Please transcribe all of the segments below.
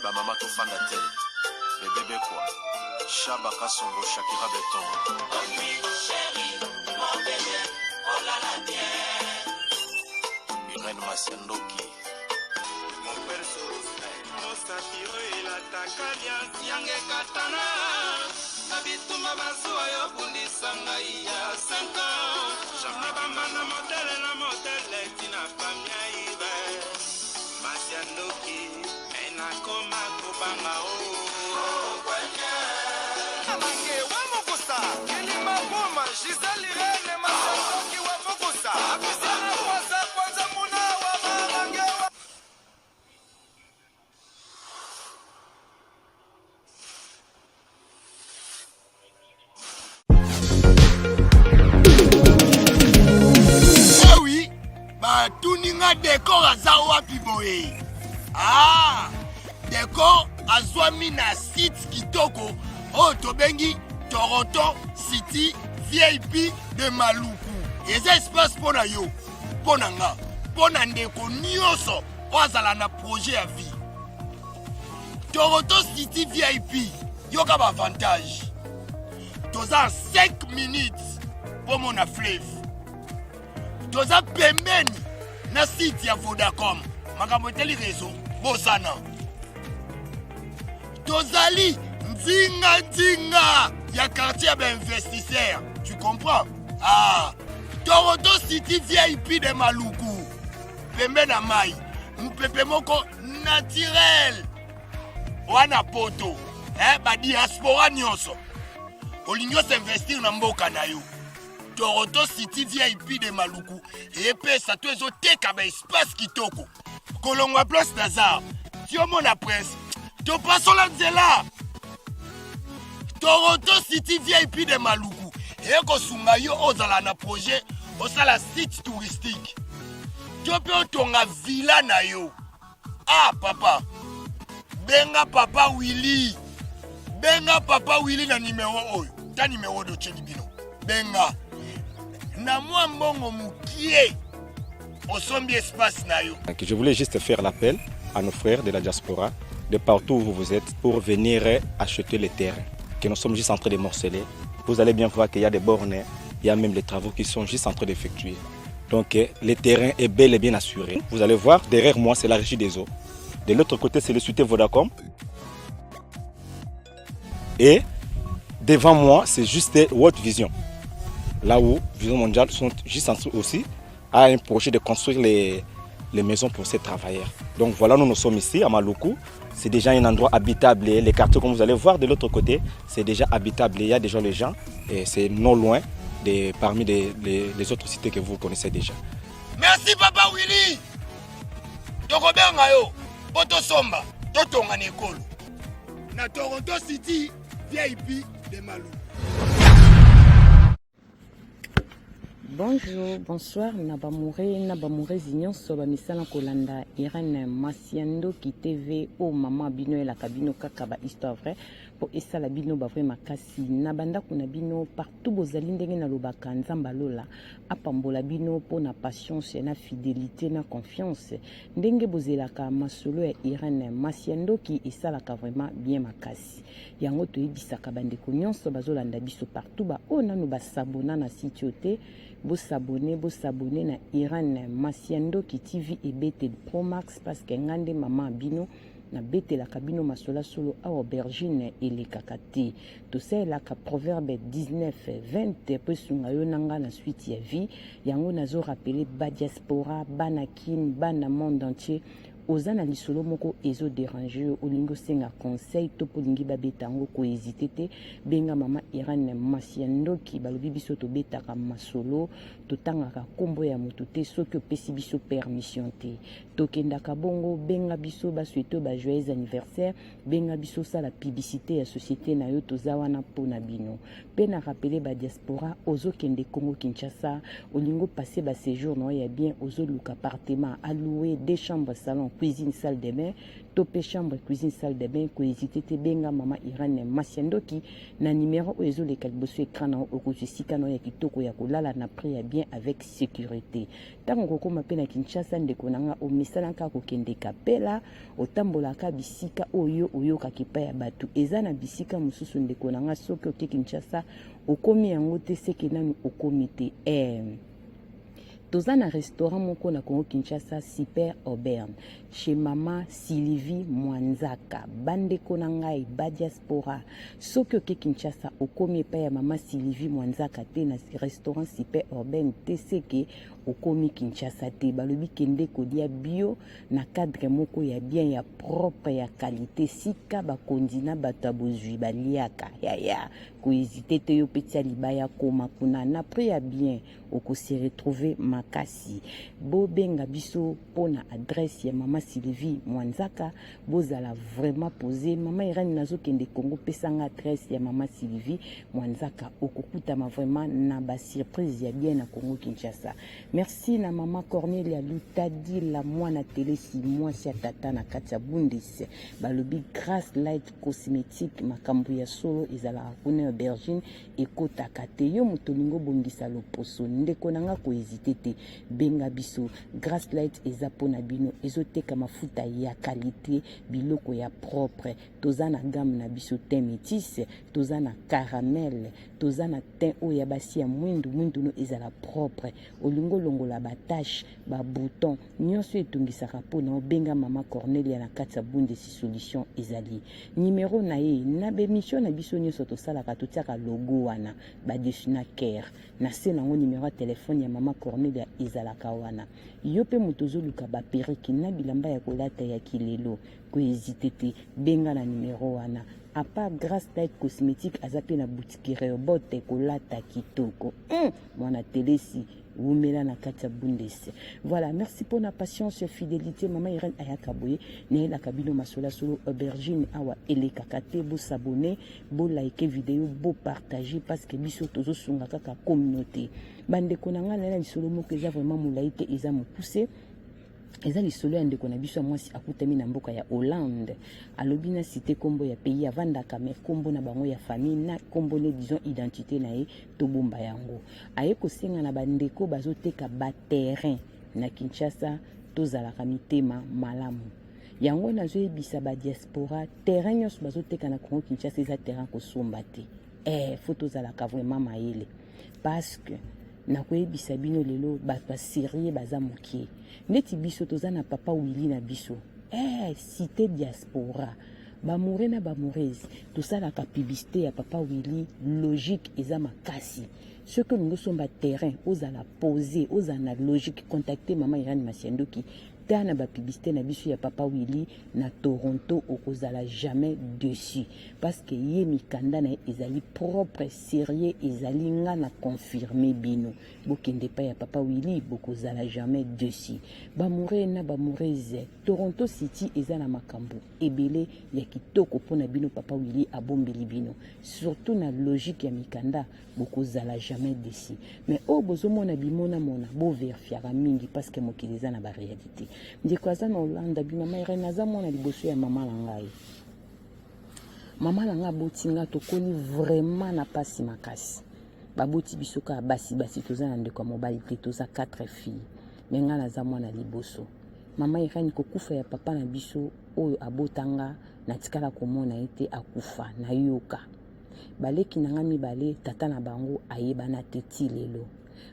Bamama tofanda te. Bebe Bekwa, Shaba Kasongo, Shakira Beton. Irène Masiandoki. Mosapi oyo elataka liasi yange ekatana na bitumba bazuwa yo bundisa ngai ya 5 ans na bambanda modele na modele tina famia ibe masi ya ndoki me nakoma kobanga o Amange wa Mukusa, Kilima Buma, Gisèle Irene, Masandoki wa Mukusa, Apisiana Kwanza Kwanza Muna wa Mamange wa Eh oui, batuni nga decor aza wapi boye? Ah, decor azwami na site kitoko oyo tobengi Toronto City VIP de Maluku. Eza espace mpo na yo, mpo na nga, mpo na ndeko nyonso oyo azala na projet ya vie. Toronto City VIP, yoka ba avantage. Toza 5 minutes mpo mona fleuve. Toza pembeni na site ya Vodacom. Makambo etali réseau, bosana. Tozali nzinga nzinga ya quartier ya ba investisseurs. Tu comprends? Ah, Toronto City VIP de Maluku. Pembe na mai, mupepe moko naturel wana poto eh, ba diaspora nyonso olingi osinvestir na mboka na yo toronto city vip de maluku epesa to ezoteka ba espace kitoko kolongwa place nazar tiomona prince topasola nzela toronto city vip de maluku ekosunga yo ozala na projet osala site touristique to mpe otonga villa na yo ah papa benga papa willy benga papa willy na nimero oyo ta nimero oyo totyeli bino benga na mwa mbongo mokie osombi espace na yo Je voulais juste faire l'appel à nos frères de la diaspora, de partout où vous êtes, pour venir acheter les terrains que nous sommes juste en train de morceler. Vous allez bien voir qu'il y a des bornes, il y a même les travaux qui sont juste en train d'effectuer. Donc le terrain est bel et bien assuré. Vous allez voir, derrière moi, c'est la régie des eaux. De l'autre côté, c'est le cité Vodacom. Et devant moi, c'est juste World Vision. Là où Vision Mondiale sont juste en dessous aussi à un projet de construire les, les maisons pour ces travailleurs. Donc voilà, nous nous sommes ici à Maluku. C'est déjà un endroit habitable. Les quartiers, comme vous allez voir de l'autre côté, c'est déjà habitable. Il y a déjà les gens et c'est non loin de, parmi les, les, les autres cités que vous connaissez déjà. Merci papa Willy. Tokobenga yo po tosomba totonga na ekolo na Toronto City VIP de Maluku. Bonjour, bonsoir na bamoure na bamourezi nyonso bamisala kolanda Irène Masiandoki TV o mama bino elaka bino kaka ba histoire vraie po esala bino ba vrai makasi na bandako na bino partout bozali ndenge nalobaka Nzambe alola apambola bino po na patience na fidelite na confiance ndenge bozelaka masolo ya Irène Masiandoki esalaka vraiment bien makasi Yango toyebisaka ba ndeko nionso bazolanda biso partout ba oyo nanu ba s'abonna na site oyo te bo s'abonner bo s'abonner na Irène Masiandoki TV ebeteli pro max parce que nga nde maman bino nabetelaka bino masolo ya solo awa aubergine elekaka te tosalelaka proverbe 19 20 po esunga yo na nga na suite ya vie yango nazo rappeler ba diaspora bana kin bana monde entier Oza na lisolo moko ezo deranger yo olingi osenga conseil to pe olingi babeta yango ko hesiter te benga mama Irène Masiandoki balobi biso tobetaka masolo totangaka kombo ya mutu te soki opesi biso permission te tokendaka bongo benga biso ba souhaiter yo ba joyeux anniversaire benga biso osala publicite ya societe na yo toza wana po na bino pe na rappeler ba diaspora ozo kende Congo Kinshasa olingi o passer ba sejour na yo ya bien ozo luka appartement a louer deux chambres salon. cuisine salle de bain to mpe chambre cuisine salle de bain, kohésite te, benga mama Irene Masiandoki na numero oyo ezoleka liboso écran na yo. Okozwa esika na yo ya kitoko ya kolala na prix ya bien, avec sécurité. Ntango okokóma mpe na Kinshasa, ndeko na nga, omesana kaka kokende Kapela, otambolaka bisika oyo oyokaka epai ya bato. Eza na bisika mosusu, ndeko na nga, soki oke Kinshasa, okomi yango te, seke nanu okomi te. Toza na restaurant moko na Congo Kinshasa, Super Auburn, chez mama Sylvie Mwanzaka. Bandeko na ngai badiaspora, soki oke Kinshasa, okomi epai ya mama Sylvie Mwanzaka te na restaurant Super Auburn te, seke okomi Kinshasa te. Balobi kende kolia bio na cadre moko ya bien, ya propre, ya qualité, sika bakonzi na bato ya bozwi baliaka. Yaya, kohésite te, yo mpe tia libaya, koma kuna na prix ya bien, okose retrouver makasi. Bobenga biso mpona adresse ya mama Sylvie Mwanzaka. Bozala vraiment posé: "Mama Irani, nazokende Congo, pesanga adresse ya mama Sylvie Mwanzaka." Okokutama vraiment na basurprise ya bien na Congo Kinshasa. Merci na mama Cornelia Lutadila, mwana Telesi, mwasi ya tata na kati ya Bundis. Balobi Grace Light Cosmétique, makambo ya solo ezalaka kuna ya aubergine, ekotaka te. Yo moto olingi obongisa loposo, ndeko na nga, kohésite te, benga biso. Grace Light eza mpona bino, ezoteka mafuta ya qualité, biloko ya propre. Toza na gamme na biso teint métis, toza na caramel, toza na teint oyo ya basi ya mwindu. Mwindu no ezala propre. Olingi olongola batache, babouton nyonso etungisaka mpona, obenga mama Cornelia na kati ya Bundesi, solution ezali. Nimero na ye na baémission na biso nyonso tosalaka, totiaka logo wana badessina cœur na se nango, nimero ya telefone ya mama Cornelia ezalaka wana. Yo mpe moto ozoluka baperruque na bilamba ya kolata ya kilelo, kohésite te, benga na nimero wana. À part Grace Light Cosmétique, aza mpe na boutique Rehoboth, kolata kitoko. Mwana Telesi, wumela na kati ya Bundes. Voilà, merci mpona patience, fidélité. Mama Irene ayaka boye, nayelaka bino masolo ya solo. Aubergine awa elekaka te. Bosabonner, bolike vidéo, bopartage, parce que biso tozosunga kaka communauté. Bandeko na ngai, nayela lisolo moko, eza vraiment molai te, eza mokuse. Eza lisolo ya ndeko na biso ya mwasi akutami na mboka ya Hollande. Alobi na cité nkombo ya pays avandaka, mais nkombo na bango ya famille na nkombo ne, disons identité na ye, tobomba yango. Aye kosenga na bandeko bazoteka baterrain na Kinshasa, tozalaka mitema malamu. Yango nazoyebisa badiaspora, terrain nyonso bazoteka na Congo Kinshasa eza terrain kosomba te. Faut tozalaka vraiment mayele, parce que nakoyebisa bino lelo, bato basérieux baza mokie. Neti biso toza na papa Willi na biso, cité diaspora, bamoureux na bamoureuse, tosalaka publicité ya papa Willi. Logique eza makasi. Soki olingi osomba terrain, ozala posé, ozala na logique, contacte mama Irane Masiandoki, ta na bapublicité na biso ya papa Willi na Toronto, okozala jamais dessus, parce que ye mikanda na ye ezali propre, sérieux ezali. Nga na confirme bino, bokende epai ya papa Willi, bokozala jamais dessus. Bamoureux na bamoureuse, Toronto City eza na makambo ebele ya kitoko mpona bino. Papa Willi abombeli bino, surtout na logique ya mikanda, bokozala jamais déçu. Mais oyo bozomona bimonamona, bovérifiaka mingi, parce que mokili eza na baréalité. Ndeko aza na Hollande, bimama Irene, aza mwana liboso ya mama na ngai. Mama na ngai aboti nga, tokoli vraiment na mpasi makasi. Baboti biso kaka basi basi, toza na ndeko ya mobali te, toza 4 filles, mais ngai naza mwana liboso. Mama Irene, kokufa ya papa na biso oyo abotanga, natikala komona ye te, akufa nayoka. Baleki na nga mibale, tata na bango ayebana te ti lelo.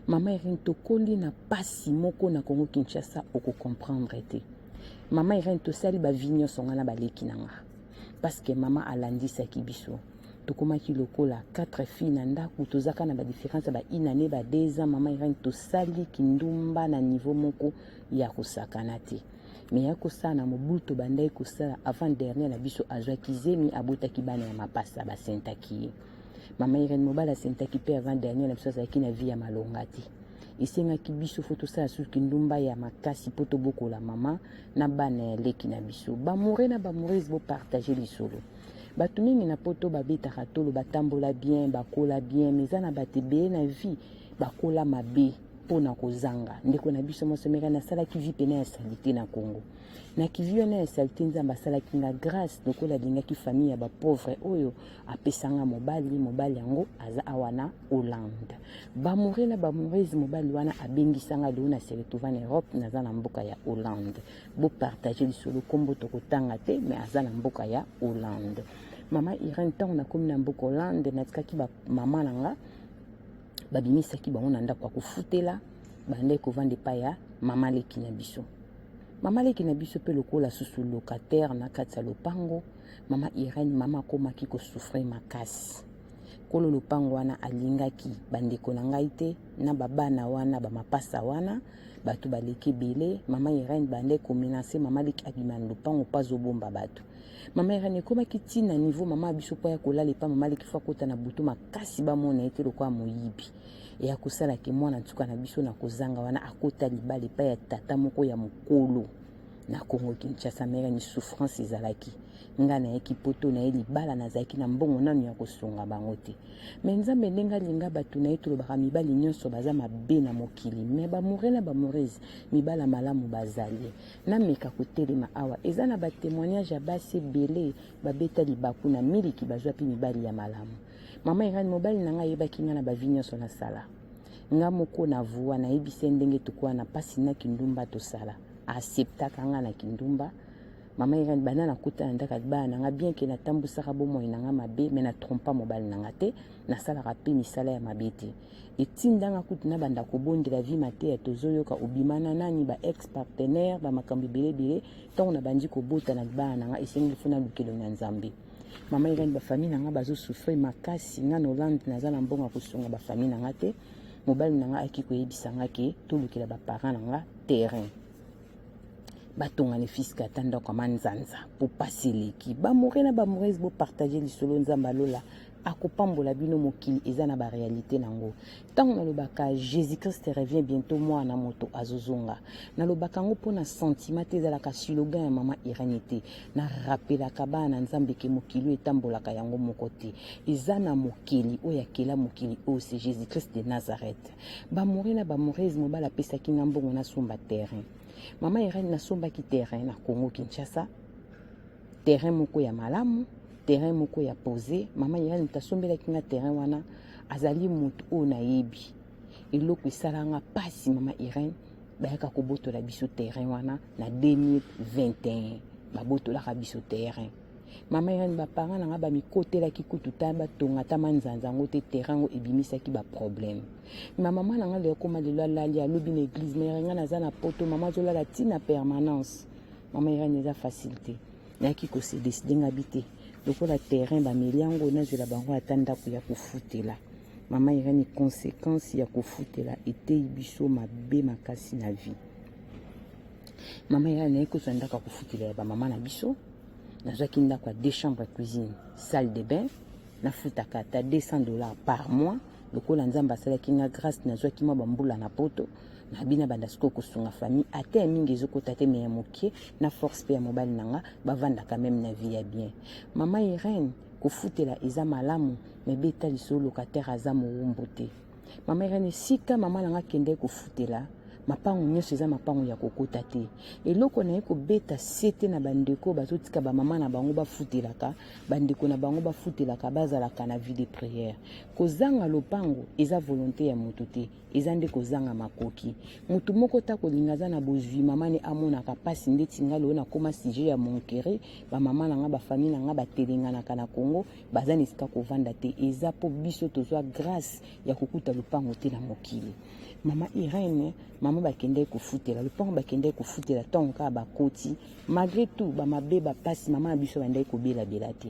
Mama Irene, tokoli na pasi moko na Kongo Kinshasa, okocomprendre te. Mama Irene, tosali bavie nyonso, nga na baleki na nga, parce que mama alandisaki biso. Tokomaki lokola 4 filles na ndako, tozaka na badifférence ya ba une année, ba 2 ans. Mama Irene, tosali kindumba na niveau moko ya kosakana te, mais ya kosala na mobulu. Tobandaki kosala avant dernier na biso azwaki zemi, abotaki bana ya mapasa, basentaki ye. Mama Irene, mobali asentaki mpe avant dernier na biso azalaki na vie ya malonga te. Esengaki biso faut tosala susu kindumba ya makasi mpo tobokola mama na bana ya leki na biso. Bamoureux na bamoureuse, bopartage lisolo. Bato mingi na poto babetaka tolo, batambola bien, bakola bien, mais eza na bato ebele na vie bakola mabe. mpo na kozanga ndeko na biso mwasi omeka. Nasalaki vie pena ya salite na Congo. Na kivi wana ya salite, Nzambe asalaki nga grâce lokola alingaki famille ya bapauvre oyo, apesanga mobali. Mobali yango aza awa na Hollande. Bamoure na bamourese, mobali wana abengisanga. Lelo na se retrouve na Europe, naza na mboka ya Hollande. Bopartage lisolo, nkombo tokotanga te, mais aza na mboka ya Hollande. Mama Irene, ntango nakomi na mboka Hollande, natikaki bamama na nga, babimisaki bango na ndako ya kofutela, bandaki kovanda epai ya mama leki na biso. Mama leki na biso mpe lokola susu locataire na kati ya lopango. Mama Irene, mama akomaki kosouffrir makasi. Nkolo lopango wana alingaki bandeko na ngai te na babana wana, bamapasa wana, bato baleki ebele. Mama Irene, bande komenacer mama leki abima na lopango mpo azobomba bato. Mama Irene, ekomaki ntina niveau mama ya biso mpo ya kolala epa mama leki, faut akota na butu makasi, bamona ye te lokola moyibi. Eya kosalaki mwana nsuka na biso na kozanga wana akota libala epai ya tata moko ya mokolo na Kongo Kinshasa. Mere ni souffrance ezalaki. Ngai nayaki Poto na ye libala, nazalaki na mbongo nanu ya kosunga bango te. Mais Nzambe ndenge alinga bato na ye, tolobaka mibali nyonso baza mabe na mokili, mais bamoure na bamourese, mibala malamu bazali. Nameka kotelema awa, eza na batémoignage ya basi ebele babeta libaku na miliki, bazwa mpe mibali ya malamu. Mama Irene, mobali na ngai ayebaki ngai na bavie nyonso nasala. Nga moko na vua nayebisi ye ndenge tokoya na mpasi na kindumba tosala, aacceptaka nga na kindumba. Mama Irene, banda nakuta na ndako ya libala na nga, bien que natambusaka bomoi na nga mabe, mais natrompa mobali na nga te, nasalaka mpe misala ya mabe te. Etindanga kutu nabanda kobondela vi mateya tozoyoka obima na nani, ba ex partenaire, bamakambo ebele ebele. Ntango nabandi kobota na libala na nga, esengeli faut nalukelo na Nzambe. Mama Irene, bafamille na nga bazosouffrir makasi. Nga na Hollande, naza na mbongo ya kosunga bafamille na nga te. Mobali na nga ayaki koyebisa nga ke tolukela baparent na nga terrain, batonga ne fiske ata ndako ya manzanza mpo pasi eleki. Bamoure na bamourese, bopartage lisolo, Nzambe alola akopambola bino. Mokili eza na baréalité nango. Ntango nalobaka "Jésus Christ revient bientôt", mwana moto azozonga, nalobaka yango mpona sentiment te, ezalaka slogan ya mama Irene te. Narapelaka bana na Nzambe ke mokili oyo etambolaka yango moko te, eza na mokili oyo akela mokili oyo, c'est Jésus Christ de Nazareth. Bamoure na bamourese, mobali apesaki nga mbongo nasomba terrain. Mama Irene, nasombaki terrain na Congo Kinshasa, terrain moko ya malamu, terrain moko ya posé. Mama Irene, moto asombelaki nga terrain wana azali moto oyo nayebi. Eloko esalanga mpasi, mama Irene, bayaka kobotola biso terrain wana na 2021. Babotolaka biso terrain, mama Irene, baparent na nga bamikotelaki kutu ta batonga ata manzanza yango te. Terrain yango ebimisaki baproblème. Ma mama na nga lelo akoma lelo alali, alobi na église mere nga naza na Poto. Mama azolala ntina permanence. Mama Irene, eza facile te. Nayaki kose décider nga bi te, lokola terrain bameli yango, nazwela bango ata ndako ya kofutela. Mama Irene, conséquence ya kofutela eteyi biso mabe makasi na vie. Mama Irene, naye kozwa ndako ya kofutela ya bamama na biso. Nazwaki ndako ya deux chambres, cuisine, salle de bain, nafutaka ata 200 $ par mois. Lokola Nzambe asalaki nga grâce, nazwaki mwa bambula na Poto, nabina banda sikoyo kosunga famille. Ata ya mingi ezokota te, mais ya moke na force mpe ya mobali na nga, bavandaka même na vie ya bien. Mama Irene, kofutela eza malamu, mais beta lisolo, locataire aza mowumbu te. Mama Irene, esika mama na nga akendeki kofutela, mapango nyonso eza mapango ya kokota te. Eloko na ye kobeta sete na bandeko bazotika bamama na bango bafutelaka, bandeko na bango bafutelaka, bazalaka na vie de prière. Kozanga lopango eza volonté ya moto te, eza nde kozanga makoki. Motu moko ta kolinga aza na bozwi, mama ne amonaka mpasi. Ndeti nga lelo nakóma sujet ya moquerie, bamama na nga, bafamille na nga batelenganaka na Congo, baza na esika kovanda te. Eza mpo biso tozwa grâce ya kokuta lopango te na mokili. Mama Irene, mama bakendaki kofutela lopango, bakendaki kofutela. Ntango kaka bakoti, malgré tout bamabe bapasi, mama na biso bandaki kobelabela te.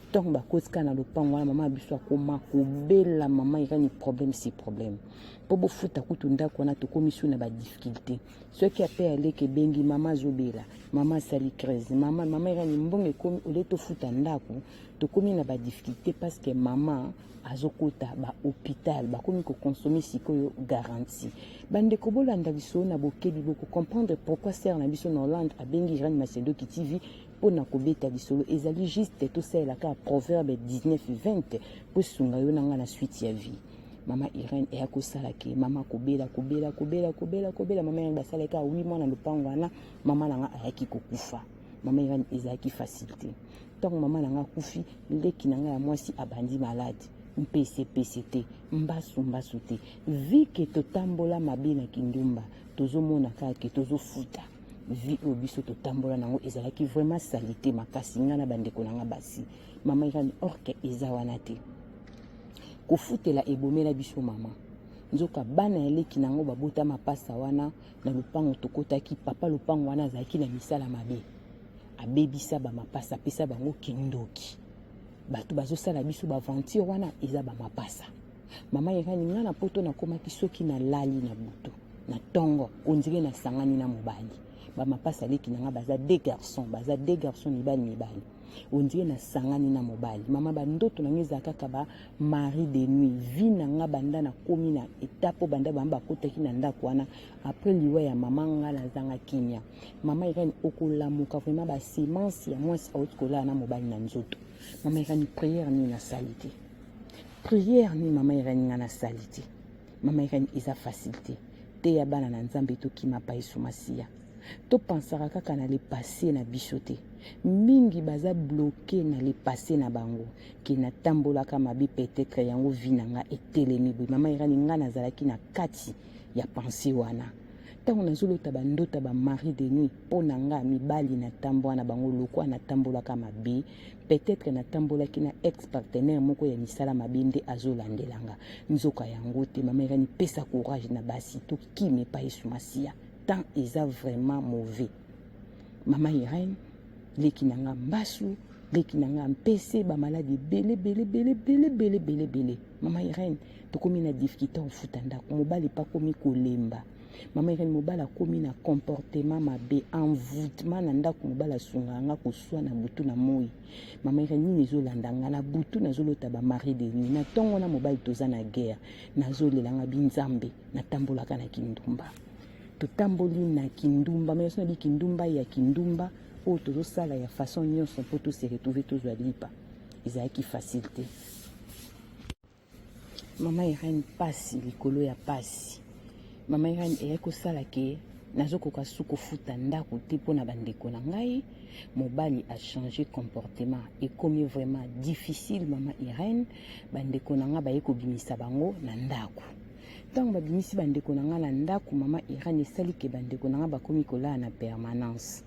Ntango bakoti kaka na lopango wana, mama na biso akoma kobela. Mama Irene, problème c'est problème mpo bofuta kutu ndako wana, tokomi su na badifficulté. Soki ape aleki ebengi, mama azobela, mama asali crise. Mama Irene, mbongo ekomi ole tofuta ndako, tokomi na badifficulté parce que mama azokota bahôpital, bakomi koconsommer sikoyo garantie. Bandeko, bolanda lisolo na bokebi, bokocomprendre pourquoi sœur na biso na Hollande abengi Irene Masedoki TV mpona kobeta lisolo. Ezali juste tosalelaka Proverbe 19 20 mpo esunga yo na nga na suite ya vie. Mama Irene eya kosala ke mama kobela kobela kobela kobela kobela. Mama Irene basalaki kaka 8 mois na lopango wana, mama na nga ayaki kokufa. Mama Irene, ezalaki facile te. Ntango mama na nga akufi, leki na nga ya mwasi abandi malade, mpese pese te, mbasu mbasu te. Vie ke totambola mabe na kindumba, tozomona kaka ke tozofuta vie oyo biso totambola nango. Ezalaki vraiment saleté makasi, nga na bandeko na nga basi. Mama Irene, orke eza wana te, kofutela ebomela biso mama. Nzoka bana ya leki nango babota mapasa wana na lopango tokotaki. Papa lopango wana azalaki na misala mabe, abebisa bamapasa, apesa bango kindoki. Bato bazosala biso baaventure wana eza bamapasa. Mama Irene, nga na poto nakomaki, soki nalali na butu, na ntongo on dirait nasangani na mobali. Bamapasa leki na nga baza deux garçons, baza deux garçons, mibali mibali. On dirait nasangani na mobali. Mama, bandoto na nga ezala kaka ba mari de nuit. Vie na nga banda nakomi na étape oyo, banda bama bakotaki na ndako wana après liwa ya mama, nga nazanga kimia. Mama Irene, okolamuka vraiment basemence ya mwasi auti kolala na mobali na nzoto. Mama Irene, prière nini nasali te, prière nini, mama Irene, nga nasali te. Mama Irene, eza facile te. Teya bana na Nzambe, tokima pa Yesu Masiya. Topansaka kaka na le passé na biso te. Mingi baza bloqué na le passé na bango, ke natambolaka mabe, peut-être yango vie na nga etelemi boye. Mama Irene, nga nazalaki na kati ya pensée wana. Ntango nazolota bandota bamari de nuit, mpo na nga mibali natambola na bango, lokwa natambolaka mabe, peut-être natambolaki na ex partenaire moko ya misala mabe nde azolandelanga. Nzoka yango te. Mama Irene, pesa courage na basi, tokima epai Yesu Masiya. Temps eza vraiment mauvais. Mama Irene, leki na nga mbasu, leki na nga mpese, bamaladi ebele ebele ebele ebele ebele ebele ebele. Mama Irene, tokomi na difficulté kofuta ndako. Mobali mpe akomi kolemba. Mama Irene, mobali akomi na comportement mabe, envoûtement na ndako. Mobali asungaka nga koswa na butu na moi. Mama Irene, nini ezolanda nga na butu? Nazolota bamari de nuit, na ntongo na mobali toza na guerre. Nazolela nga binzambe, natambolaka na kindumba, totamboli na kindumba. Mais na bi kindumba ya kindumba oyo tozosala ya façon nyonso mpo tose retrouver, tozwa lipa, ezalaki facile te. Mama Irene, pasi likolo ya pasi. Mama Irene, eyaki kosala ke nazokoka su kofuta ndako te mpo na bandeko na ngai. Mobali achange comportement, ekomi vraiment difficile. Mama Irene, bandeko na ngai baye kobimisa bango na ndako. Ntango babimisi bandeko na ngai na ndako, mama Irene, esali ke bandeko na ngai bakomi kolala na permanence.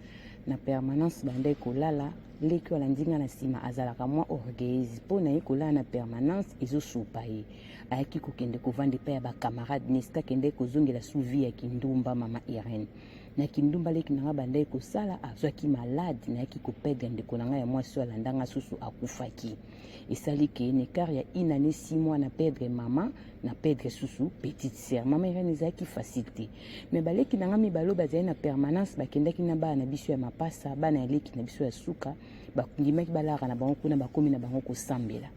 Na permanence bandai kolala. Leki oyo alandi ngai na nsima azalaka mwa orgueilleuse. Mpo na ye kolala na permanence ezosupa ye. Ayaki kokende kovanda epai ya bacamarade na esika akendaki kozongela su vie ya kindumba. Mama Irene, na kindumba leki na ngai bandaki kosala, azwaki malade. Nayaki koperdre ndeko na ngai ya mwasi oyo alanda ngai susu, akufaki. Esali ke na écart ya une année 6 mois, na perdre mama, na perdre susu petite sœur. Mama Irene, ezalaki facile te. Mais baleki na ngai mibale oyo bazali na permanence bakendaki na bana na biso ya mapasa, bana ya leki na biso ya suka, bandimaki balaka na bango kuna. Bakomi na bango kosambela.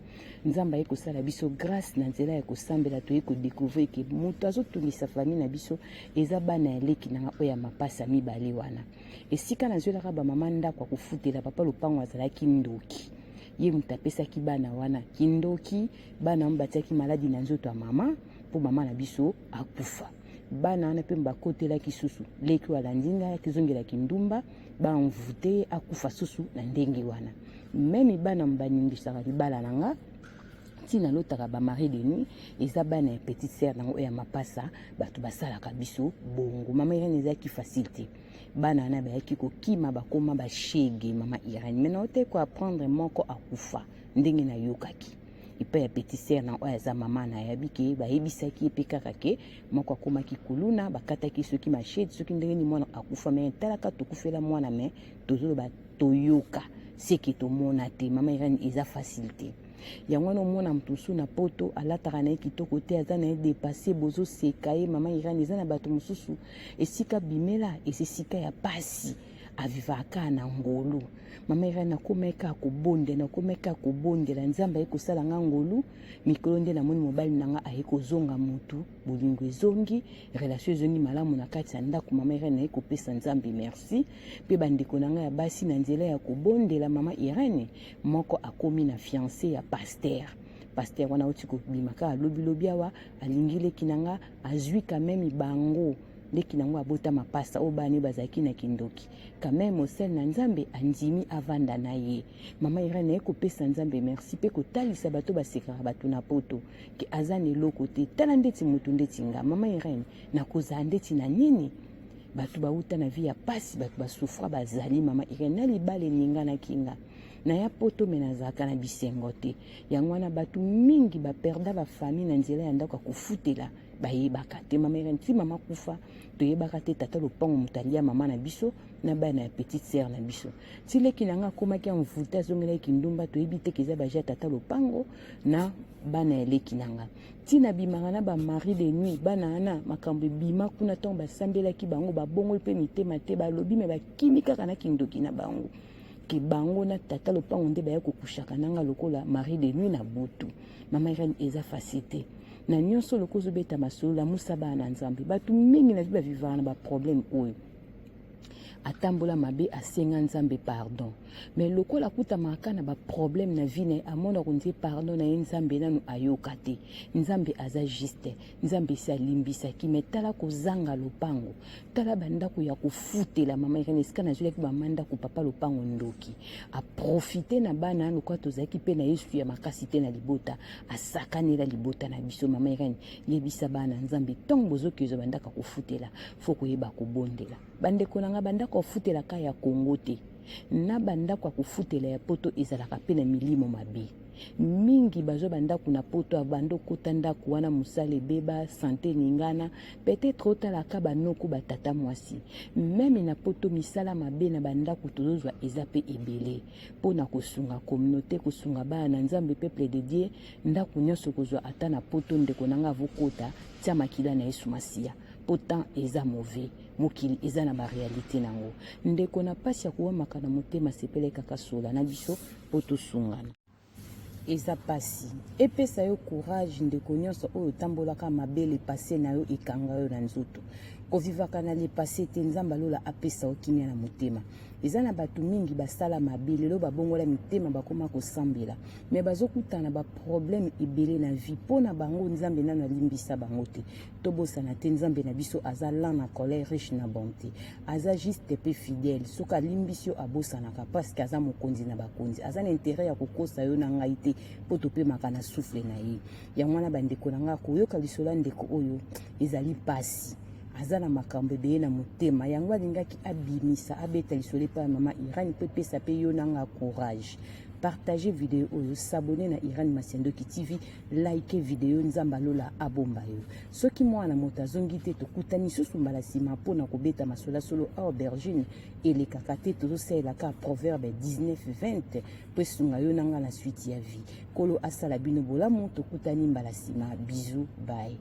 Nzambe aye kosala biso grâce na nzela ya kosambela. Toye kodécouvrir ke moto azotungisa famille na biso eza bana ya leki na nga oyo ya mapasa mibale wana. Esika nazwelaka bamama ndako ya kofutela, papa lopango azalaki ndoki. Ye moto apesaki bana wana kindoki. Bana wana batiaki maladi na nzoto ya mama mpo mama na biso akufa. Bana wana mpe bakotelaki susu leki oyo alandi ngai, akizongelaki ndumba, baenvoûter ye, akufa susu na ndenge wana. Même bana baningisaka libala na nga. Ntina alotaka bamari de nuit eza bana ya petite sœur nango oyo ya mapasa. Bato basalaka biso bongo. Mama Irene, ezalaki facile te. Bana wana bayaki kokima, bakoma bashege. Mama Irene, mai naote koapprendre moko akufa ndenge nayokaki epai ya petite sœur na oyo aza mama. Nayebi ke bayebisaki ye mpe kaka ke moko akomaki kuluna, bakataki soki machette, soki ndenge nini, mwana akufa. Mais talaka, tokufela mwana, mais tozoloba toyoka seke tomona te. Mama Irene, eza facile te. Yango wana omona moto mosusu na poto alataka na ye kitoko te, aza na ye dépassé, bozoseka ye. Mama Irene, eza na bato mosusu esika bimela eza esika ya pasi, avivaka na ngolu. Mama Irene, nakomaki kaka kobondela, nakomaki kaka kobondela. Nzambe aye kosala nga ngolu. Mikolo nde namoni mobali na nga aye kozonga motu, bolingo ezongi, relation ezongi malamu na kati ya ndako. Mama Irene, naye kopesa Nzambe merci. Mpe bandeko na ngai ya basi, na nzela ya kobondela, mama Irene, moko akomi na fiancé ya pasteur. Pasteur wana auti kobima kaka lobi lobi awa, alingi leki na nga, azwi quand même bango. Leki na ngo abota mapasa oyo bana bazalaki na kindoki. Quand même mosali na Nzambe andimi avanda na ye. Mama Irène aye kopesa Nzambe merci pe kotalisa bato basekaka bato na poto ke aza na eloko te. Tala ndeti motu ndeti nga Mama Irène nakozala ndeti na nini? Bato bauta na vie ya pasi, bato basufra bazali. Mama Irène na libala eninganaki nga naya poto me nazalaka na bisengo te. Yango wana bato mingi baperda bafamille na nzela ya ndako ya kofutela, bayebaka te. Mama Irène ti mama kufa toyebaka te tata lopango moto alia mama na biso na bana ya petite sœur na biso. Ti leki na nga akomaki envoûté, azongelaki kindumba, toyebi te ke eza baje ya tata lopango na bana ya leki na nga. Ti na bimaka na ba mari de nuit, bana wana makambo ebima kuna ntango basambelaki bango, babongoli mpe mitema te, balobi me bakimi kaka na kindoki na bango ke bango na tata lopango nde baya kokushaka nanga lokola mari de nuit na butu. Mama Irène eza facile te na nyonso lokola ozobeta masolo, lamusa bana na Nzambe. Bato mingi na vie bavivaka na baproblème oyo. Atambola mabe, asenga Nzambe pardon, mais lokola akutamaka na baproblème na vie na ye, amona kondie pardon na ye Nzambe nanu ayoka te. Nzambe aza juste, Nzambe esi alimbisaki, mais tala kozanga lopango, tala bandako ya kofutela. Mama Irène esika nazwelaki bama ndako, papa lopango ndoki aprofite na bana lokola tozalaki mpe na Yesu ya makasi te na libota, asakanela libota na biso. Mama Irène yebisa bana Nzambe ntango bozokezwa bandako ya kofutela, fo koyeba kobondela. Bandeko na nga, bandako ya kofutela ka ya Congo te, na bandako ya kofutela ya poto ezalaka mpe na milimo mabe mingi. Bazwa bandako na poto, abanda okota ndako wana, mosala ebeba, sante ningana, peut-être otalaka banoko batata mwasi meme na poto. Misala mabe na bandako tozozwa eza mpe ebele mpona kosunga communauté, kosunga bana na Nzambe, peuple de Dieu. Ndako nyonso kozwa ata na poto, ndeko na nga, avokota tia makila na Yesu Masiya, po temps eza mauvais, mokili eza na baréalité nango. Ndeko na mpasi ya kowamaka na motema, sepele kaka sola na biso mpo tosungana. Eza pasi, epesa yo courage. Ndeko nyonso oyo otambolaka mabe, le passé na yo ekanga yo na nzoto, kovivaka na le passé te. Nzambe alola apesa yo kimia na motema. Eza na bato mingi basala mabe, lelo babongola mitema, bakoma kosambela, me bazokutana baproblème ebele na vie. Mpo na bango Nzambe nano alimbisa bango te. Tobosana te, Nzambe na biso aza lent na colère, riche na bonté, aza juste mpe fidèle. Soki alimbisi yo, abosanaka, parce que aza mokonzi na bakonzi, aza na intérêt ya kokosa yo na ngai te, mpo topemaka na souffle na ye. Yango wana bandeko na ngai, koyoka lisolo ya ndeko oyo ezali mpasi. Aza na makambo ebele na motema, yango alingaki abimisa, abeta lisolo epai ya mama Irane mpo epesa mpe yo na nga courage. Partage video oyo, s'abonner na Irane Masiandoki TV, like video. Nzambe alola abomba yo. Soki mwana moto azongi te, tokutani susu mbala nsima mpona kobeta masolo solo. Aubergine elekaka te, tozosalelaka Proverbe 19 20 mpo esunga yo na nga na suite ya vie. Kolo asala bino bolamu, tokutani mbala nsima. Bisous, bye.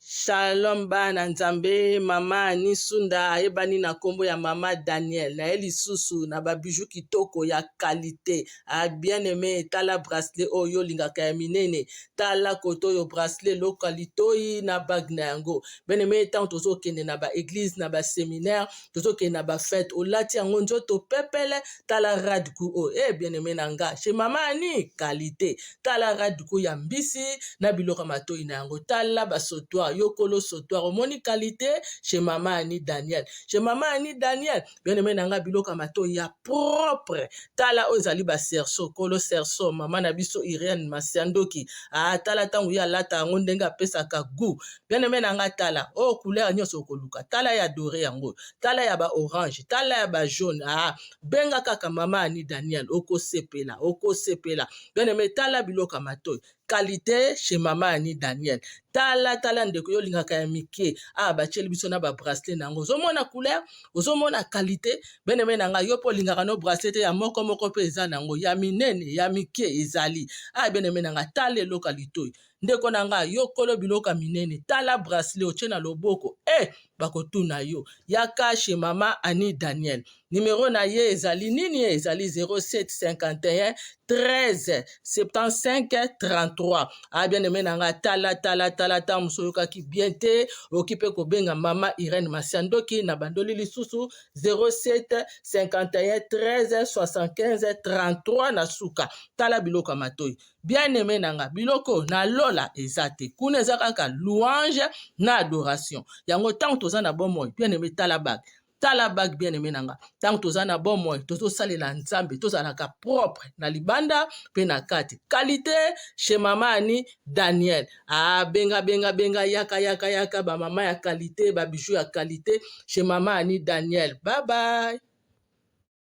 Shalom bana Nzambe, mama Annie Sunda ayebani na nkombo ya mama Daniel. Naye lisusu na ba bijoux kitoko ya qualité. A bien aimé, tala bracelet oyo olingaka ya minene. Tala koto oyo bracelet loka litoyi na bague na yango. Bien aimé, ntango tozokende na ba église, na ba séminaire, tozokende na ba fête, olati yango nzoto pepele. Tala radku oyo, eh bien aimé na nga, chez mama Annie, qualité. Tala radku ya mbisi na biloko ya matoi na yango. Tala basautoir, yo kolo sautoir, omoni qualité chez mama Annie Daniel. Chez mama Annie Daniel, bien aimé na nga, biloko ya matoi ya propre. Tala oyo ezali bacerceau, kolo cerceau, mama na biso Irene Masiandoki. Ah, tala ntango ye alata yango ndenge apesaka goût. Bien aimé na nga, tala oyo couleur nyonso okoluka. Tala ya doré yango, tala ya ba orange, tala ya ba jaune. Ah, benga kaka mama Annie Daniel, okosepela, okosepela. Bien aimé, tala biloko ya matoi, qualité chez mama Annie Daniel. Tala, tala ndeko, yo olingaka ya mike. Ah, batieli biso na babracelet na yango, ozomona couleur, ozomona qualité. Bien aimé na ngai, yo mpo olingaka no bracelet te ya moko moko mpe eza nango ya minene, ya mike ezali. Ah, bien aimé na ngai, tala eloko ya litoi. Ndeko na nga, yo kolo biloko ya minene, tala bracelet otie na loboko e eh, bakotuna yo. Yaka chez mama Annie Daniel. Numero na ye ezali nini? Ezali 0751 13 75 33. Ah, bien aimé na nga, tala tala tala ta mosu oyokaki bien te, okoki mpe kobenga mama Irène Masiandoki na bandoli lisusu 07 51 13 75 33 na suka. Tala biloko ya matoi. Bien aimé na nga, biloko na lola eza te, kuna eza kaka louange na adoration. Yango ntango toza na bomoi, bien aimé, tala bague, tala bague, bien aimé na nga, ntango toza na bomoi, tozosalela Nzambe, tozalaka propre na libanda mpe na kati. Qualité chez mama Ani Daniel. Ah, benga benga benga, yaka yaka yaka, bamama ya qualité, babijou ya qualité chez mama Ani Daniel. Bye bye.